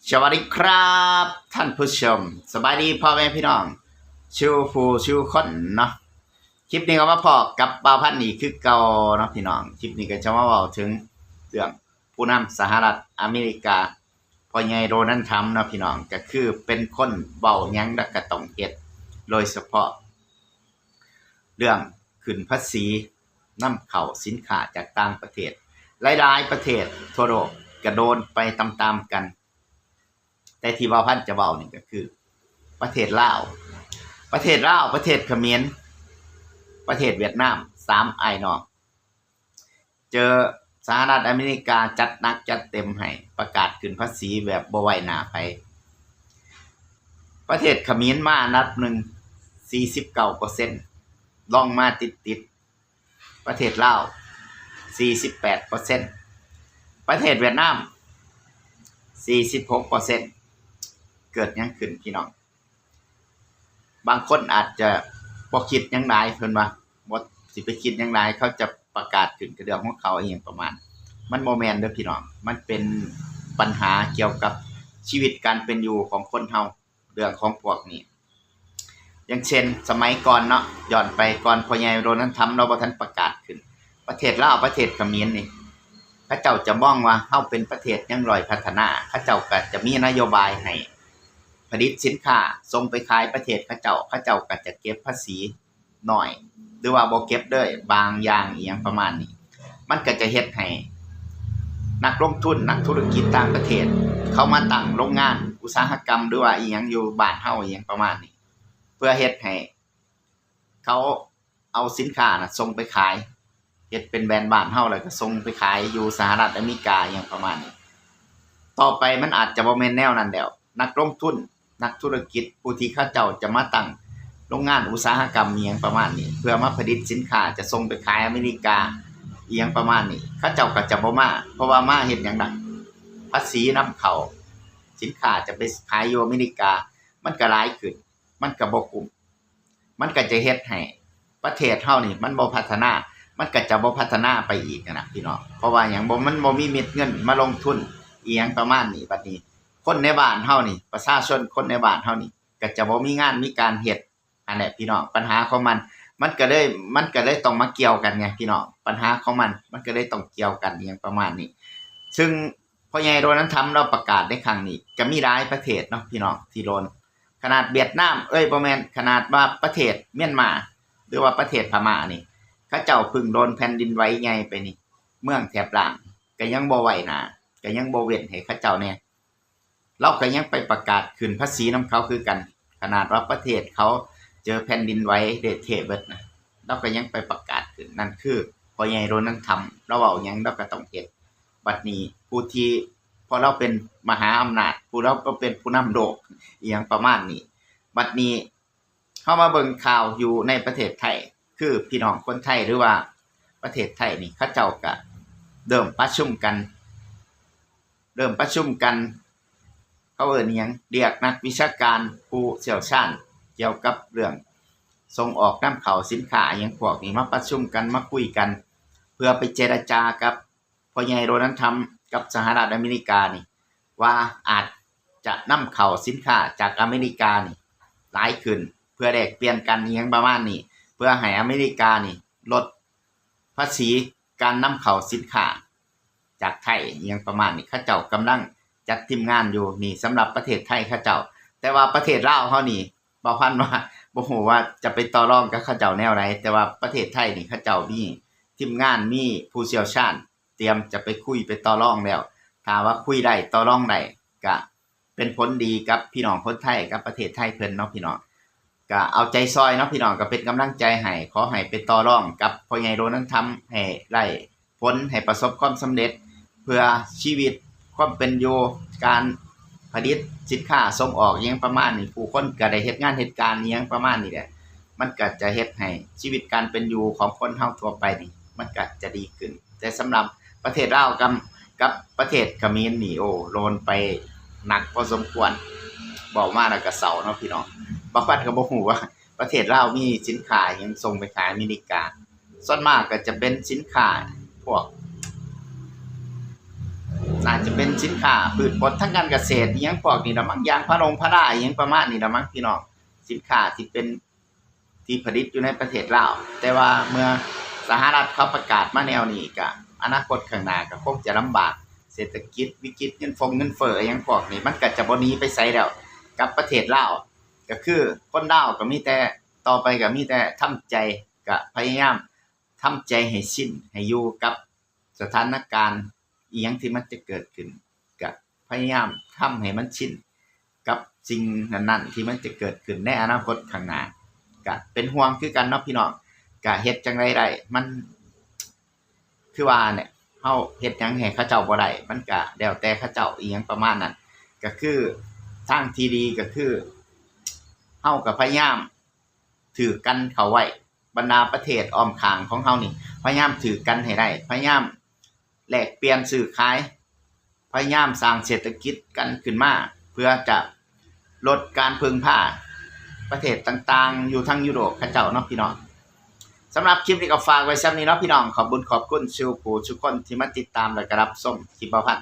ສະຫວັດດີຄັບທ່ານຜູ້ຊົມ, ສະບາຍດີພໍ່ແມ່ພີ່ນ້ອງສູ່ຜູ້ສູ່ຄົນເນາະ. ຄລິບນີ້ກໍມາພໍ້ກັບບ່າວພັນອີກຄືເກົ່າເນາະພີ່ນ້ອງ. ຄລິບນີ້ກໍຈະມາເວົ້າເຖິງເລື່ອງຜູ້ນຳສະຫະລັດອາເມລິກາ ພໍ່ໃຫຍ່ໂດນັລ ທຣຳເນາະພີ່ນ້ອງ, ກໍຄືເປັນຄົນເວົ້າຫຍັງແລ້ວກໍຕ້ອງເຮັດ, ໂດຍສະເພາະເລື່ອງຂຶ້ນພາສີນຳເຂົ້າສິນຄ້າຈາກຕ່າງປະເທດ. ຫຼາຍໆປະເທດທົ່ວໂລກກໍໂດນໄປຕາມໆກັນ, ແຕ່ທີ່ບ່າວພັນຈະເວົ້ານີ້ກໍຄືປະເທດລາວ, ປະເທດລາວ, ປະເທດຂະເໝນ, ປະເທດຫວຽດນາມ, ສາມອ້າຍນ້ອງ ເຈີສະຫະລັດອາເມລິກາຈັດໜັກຈັດເຕັມໃຫ້, ປະກາດຂຶ້ນພາສີແບບບໍ່ໄວ້ໜ້າໃຜ. ປະເທດຂະເໝນມາອັນດັບໜຶ່ງ ສີ່ສິບເກົ້າເປີເຊັນ, ລອງມາຕິດໆ ປະເທດລາວ ສີ່ສິບແປດເປີເຊັນ, ປະເທດຫວຽດນາມ ສີ່ສິບຫົກເປີເຊັນ. ເກີດຫຍັງຂຶ້ນພີ່ນ້ອງ? ບາງຄົນອາດຈະບໍ່ຄິດຫຍັງຫຼາຍ, ເພິ່ນວ່າບໍ່ ຊິໄປຄິດຫຍັງຫຼາຍ, ເຂົາຈະປະກາດຂຶ້ນກະເລື່ອງຂອງເຂົາ ອີ່ຫຍັງປະມານ. ມັນບໍ່ແມ່ນເດີ້ພີ່ນ້ອງ, ມັນເປັນບັນຫາກ່ຽວກັບຊີວິດການເປັນຢູ່ຂອງຄົນເຮົາ, ເລື່ອງຂອງພວກນີ້. ຢ່າງເຊັ່ນ ສະໄໝກ່ອນເນາະ, ຍ້ອນໄປກ່ອນພໍ່ໃຫຍ່ໂດນັລ ທຣຳ ລາວບໍ່ທັນປະກາດຂຶ້ນ, ປະເທດລາວ, ປະເທດຂະເໝນນີ້ ເຂົາເຈົ້າຈະມອງວ່າເຮົາເປັນປະເທດຍັງດ້ອຍພັດທະນາ, ເຂົາເຈົ້າກໍຈະມີນະໂຍບາຍໃຫ້ຜະລິດສິນຄ້າສົ່ງໄປຂາຍປະເທດເຂົາເຈົ້າ, ເຂົາເຈົ້າກໍຈະເກັບພາສີໜ້ອຍ ຫຼືວ່າບໍ່ເກັບເລີຍບາງຢ່າງ ອີ່ຫຍັງປະມານນີ້. ມັນກໍຈະເຮັດໃຫ້ນັກລົງທຶນ, ນັກທຸລະກິດຕ່າງປະເທດ ເຂົາມາຕັ້ງໂລງງານອຸດສາຫະກຳ ຫຼືວ່າອີ່ຫຍັງຢູ່ບ້ານເຮົາ ອີ່ຫຍັງປະມານນີ້, ເພື່ອເຮັດໃຫ້ເຂົາ ເອົາສິນຄ້ານະສົ່ງໄປຂາຍ, ເຮັດເປັນແບຣນບ້ານເຮົາ ແລ້ວກໍສົ່ງໄປຂາຍຢູ່ສະຫະລັດອາເມລິກາ ອີ່ຫຍັງປະມານນີ້. ຕໍ່ໄປມັນອາດຈະບໍ່ແມ່ນແນວນັ້ນແລ້ວ, ນັກລົງທຶນ, ນັກທຸລະກິດ ຜູ້ທີ່ເຂົາເຈົ້າຈະມາຕັ້ງໂລງງານອຸດສາຫະກຳ ອີ່ຫຍັງປະມານນີ້ ເພື່ອມາຜະລິດສິນຄ້າຈະສົ່ງໄປຂາຍອາເມລິກາ ອີ່ຫຍັງປະມານນີ້, ເຂົາເຈົ້າກໍຈະບໍ່ມາ, ເພາະວ່າມາເຮັດຫຍັງລະ? ພາສີນຳເຂົ້າສິນຄ້າຈະໄປຂາຍຢູ່ອາເມລິກາ ມັນກໍຫຼາຍຂຶ້ນ, ມັນກໍບໍ່ຄຸ້ມ. ມັນກໍຈະເຮັດໃຫ້ປະເທດເຮົານີ້ມັນບໍ່ພັດທະນາ, ມັນກໍຈະບໍ່ພັດທະນາໄປອີກຫັ້ນນະພີ່ນ້ອງ. ເພາະວ່າຫຍັງ? ບໍ່ ມັນບໍ່ມີເມັດເງິນມາລົງທຶນອີ່ຫຍັງປະມານນີ້. ບັດນີ້ຄົນໃນບ້ານເຮົານີ້, ປະຊາຊົນຄົນໃນບ້ານເຮົານີ້ ກໍຈະບໍ່ມີງານມີການເຮັດຫັ້ນແຫຼະພີ່ນ້ອງ. ບັນຫາຂອງມັນ ມັນກໍເລີຍ ມັນກໍເລີຍຕ້ອງມາກ່ຽວກັນໄງພີ່ນ້ອງ, ບັນຫາຂອງມັນ ມັນກໍເລີຍຕ້ອງກ່ຽວກັນອີ່ຫຍັງປະມານນີ້. ຊຶ່ງພໍ່ໃຫຍ່ໂດນັລ ທຣຳ ລາວປະກາດໃນຄັ້ງນີ້ ກໍມີຫຼາຍປະເທດເນາະພີ່ນ້ອງທີ່ໂດນ ຂະໜາດຫວຽດນາມ ເອີຍ ບໍ່ແມ່ນ, ຂະໜາດວ່າປະເທດມຽນມາ ຫຼືວ່າປະເທດພະມ້ານີ້ ເຂົາເຈົ້າເພິ່ງໂດນແຜ່ນດິນໄຫວໃຫຍ່ໄປນີ້ ເມືອງແທບລ້າງ ກໍຍັງບໍ່ໄຫວໜ້າ, ກໍຍັງບໍ່ເວັ້ນໃຫ້ເຂົາເຈົ້າແດ່. ລາວກໍຍັງໄປປະກາດຂຶ້ນພາສີນຳເຂົາຄືກັນ, ຂະໜາດວ່າປະເທດເຂົາເຈີແຜ່ນດິນໄຫວເລະເທະເບິດນະ ລາວກໍຍັງໄປປະກາດຂຶ້ນ. ນັ້ນຄືພໍ່ໃຫຍ່ໂດນັລ ທຣຳ ລາວເວົ້າຫຍັງລາວກໍຕ້ອງເຮັດ. ບັດນີ້ຜູ້ທີ່ ເພາະລາວເປັນມະຫາອຳນາດ, ຜູ້ ລາວເປັນຜູ້ນຳໂລກ ອີ່ຫຍັງປະມານນີ້. ບັດນີ້ເຮົາມາເບິ່ງຂ່າວຢູ່ໃນປະເທດໄທ, ຄືພີ່ນ້ອງຄົນໄທ ຫຼືວ່າປະເທດໄທນີ້ ເຂົາເຈົ້າກະເລີ່ມປະຊຸມກັນ, ເລີ່ມປະຊຸມກັນ, ເຂົາເອີ້ນອີ່ຫຍັງ? ລຽກນັກວິຊາການ, ຜູ້ຊ່ຽວຊານກ່ຽວກັບເລື່ອງສົ່ງອອກນຳເຂົ້າສິນຄ້າ ອີ່ຫຍັງພວກນີ້ ມາປະຊຸມກັນ, ມາຄຸຍກັນ ເພື່ອໄປເຈລະຈາກັບ ພໍ່ໃຫຍ່ໂດນັລ ທຣຳ ກັບສະຫະລັດອາເມລິການີ້ ວ່າອາດຈະນຳເຂົ້າສິນຄ້າຈາກອາເມລິການີ້ຫຼາຍຂຶ້ນ ເພື່ອແລກປ່ຽນກັນ ອີ່ຫຍັງປະມານນີ້, ເພື່ອໃຫ້ອາເມລິການີ້ລົດພາສີການນຳເຂົ້າສິນຄ້າຈາກໄທ ອີ່ຫຍັງປະມານນີ້. ເຂົາເຈົ້າກຳລັງຈັດທີມງານຢູ່ນີ້ ສຳລັບປະເທດໄທເຂົາເຈົ້າ. ແຕ່ວ່າປະເທດລາວເຮົານີ້ ບ່າວພັນວ່າ ບໍ່ຮູ້ວ່າຈະໄປຕໍ່ລອງກັບເຂົາເຈົ້າແນວໃດ, ແຕ່ວ່າປະເທດໄທນີ້ ເຂົາເຈົ້າມີທີມງານ, ມີຜູ້ຊ່ຽວຊານ ຕຽມຈະໄປຄຸຍໄປຕໍ່ລອງແລ້ວ. ຖ້າວ່າຄຸຍໄດ້ຕໍ່ລອງໄດ້ ກະເປັນຜົນດີກັບພີ່ນ້ອງຄົນໄທ ກັບປະເທດໄທເພິ່ນເນາະພີ່ນ້ອງ. ກະເອົາໃຈຊ່ອຍເນາະພີ່ນ້ອງ, ກະເປັນກຳລັງໃຈໃຫ້, ຂໍໃຫ້ໄປຕໍ່ລອງກັບພໍ່ໃຫຍ່ໂດນັລ ທຣຳ ໃຫ້ໄດ້ຜົນ, ໃຫ້ປະສົບຄວາມສຳເລັດ ເພື່ອຊີວິດຄວາມເປັນຢູ່, ການຜະລິດສິນຄ້າສົ່ງອອກ ອີ່ຫຍັງປະມານນີ້, ຜູ້ຄົນກະໄດ້ເຮັດງານເຮັດການ ອີ່ຫຍັງປະມານນີ້ແຫຼະ. ມັນກະຈະເຮັດໃຫ້ຊີວິດການເປັນຢູ່ຂອງຄົນເຮົາທົ່ວໄປນີ້ ມັນກະຈະດີຂຶ້ນ. ແຕ່ສຳລັບປະເທດລາວກັບ ກັບປະເທດຂະເໝນນີ້ ໂອ້ ໂດນໄປໜັກພໍສົມຄວນ. ເວົ້າມາແລ້ວກະເສົ້າເນາະພີ່ນ້ອງ. ບາງຄົນກະບໍ່ຮູ້ວ່າປະເທດລາວມີສິນຄ້າຫຍັງສົ່ງໄປຂາຍອາເມລິກາ. ສ່ວນມາກກະຈະເປັນສິນຄ້າພວກ ໜ້າຈະເປັນສິນຄ້າພືດຜົນທາງການກະເສດ ອີ່ຫຍັງພວກນີ້ລະມັງ ຢາງພາລົງພາລາ ອີ່ຫຍັງປະມານນີ້ລະມັງ ພີ່ນ້ອງ ສິນຄ້າທີ່ເປັນ ທີ່ຜະລິດຢູ່ໃນປະເທດລາວ. ແຕ່ວ່າເມື່ອສະຫະລັດເຂົາປະກາດມາແນວນີ້ ກະອະນາຄົດຂ້າງໜ້າກະຄົງຈະລຳບາກ ເສດຖະກິດວິກິດ ເງິນຟົງເງິນເຟີ້ຫຍັງພວກນີ້ ມັນກະຈະບໍ່ໜີໄປໃສແລ້ວ ກັບປະເທດລາວ. ກະຄືຄົນລາວກະມີແຕ່ ຕໍ່ໄປກະມີແຕ່ທຳໃຈ ກະພະຍາຍາມ ທຳໃຈໃຫ້ຊິນ ໃຫ້ຢູ່ກັບສະຖານະການອີ່ຫຍັງທີ່ມັນຈະເກີດຂຶ້ນ ກະພະຍາຍາມທຳໃຫ້ມັນຊິນກັບສິ່ງນັ້ນໆທີ່ມັນຈະເກີດຂຶ້ນໃນອະນາຄົດຂ້າງໜ້າ. ກະເປັນຫ່ວງຄືກັນເນາະພີ່ນ້ອງ ກະເຮັດຈັ່ງໃດໄດ້ ມັນ ຄືວ່າແຫຼະ ເຮົາເຮັດຫຍັງໃຫ້ເຂົາເຈົ້າບໍ່ໄດ້ ມັນກະແລ້ວແຕ່ເຂົາເຈົ້າ ອີ່ຫຍັງປະມານນັ້ນ. ກະຄືທາງທີ່ດີກະຄື ເຮົາກະພະຍາຍາມຖືກັນເຂົ້າໄວ້ ບັນດາປະເທດອ້ອມຂ້າງຂອງເຮົານີ້ ພະຍາຍາມຖືກັນໃຫ້ໄດ້ ພະຍາຍາມແລກປ່ຽນຊື້ຂາຍ ພະຍາຍາມສ້າງເສດຖະກິດກັນຂຶ້ນມາ ເພື່ອຈະລົດການເພິ່ງພາປະເທດຕ່າງໆ ຢູ່ທາງຢູໂຣບເຂົາເຈົ້າເນາະພີ່ນ້ອງ. ສຳລັບຄລິບນີ້ກໍຝາກໄວ້ສ່ຳນີ້ເນາະພີ່ນ້ອງ ຂອບບຸນຂອບຄຸນສູ່ຜູ້ສູ່ຄົນທີ່ມາຕິດຕາມ ແລະ ກໍຮັບຊົມຄລິບເບົາພັນ.